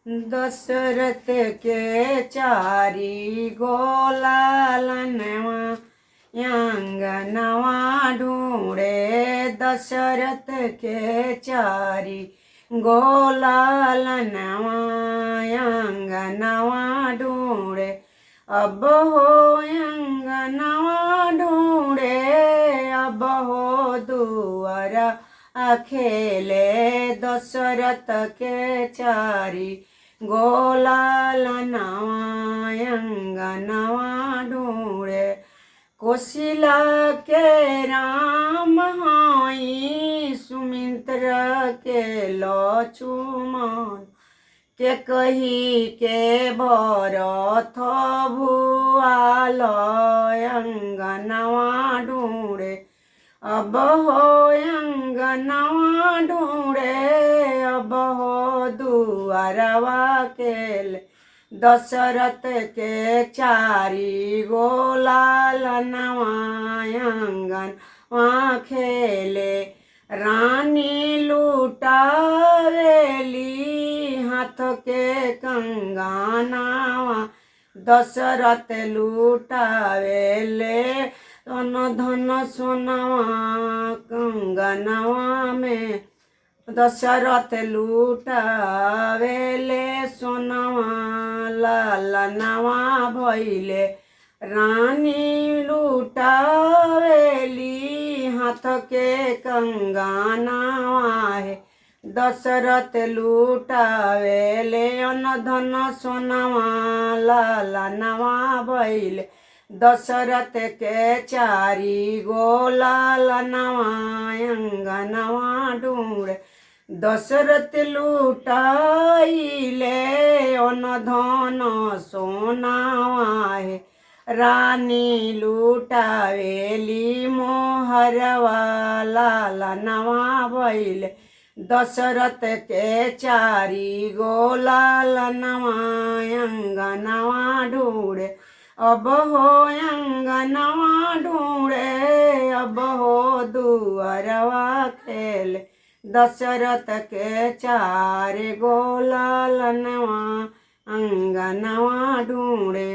दशरथ के चारी गोलालनवा अंगनवा ढूंढे। दशरथ के चारी गोलालनवा अंगनवा ढूंढे। अब हो अंगनवा ढूंढे, अब हो दुआरा अखेले। दशरथ के चारी गोलालनवा अंगनवा ढूंढे। कोशिला के राम हई, सुमित्र के लक्ष्मण, के कही के भरत भुआल अंगनवा ढूंढे। अब हो अंगनवा ढूंढे, अब हो दुआरवा केल। दशरथ के चारी गोलालनवा अंगन खेले। रानी लुटावेली हाथ के कंगनावा, दशरथ लुटावेले धन धन सोनवा कंगनवा में। दशरथ लुटावेले सोनवा लालनवा भैले। रानी लुटावेली हाथ के कंगनावा हे, दशरथ लुटावेले अन धन सोनवा लालनवा भैले। दशरथ के चारी गोलालनवा अंगनवा ढूंढे। दशरथ लुटाइले अन धन सोनावा हे, रानी लुटावेली मोहरवा लालनवा भैले। दशरथ के चारी गोलालनवा अंगनवा ढूंढे। अब हो अंगनवा ढूंढे, अब हो दुआरवा खेल। दशरथ के चार गोलालनवा अंगनवा ढूंढे।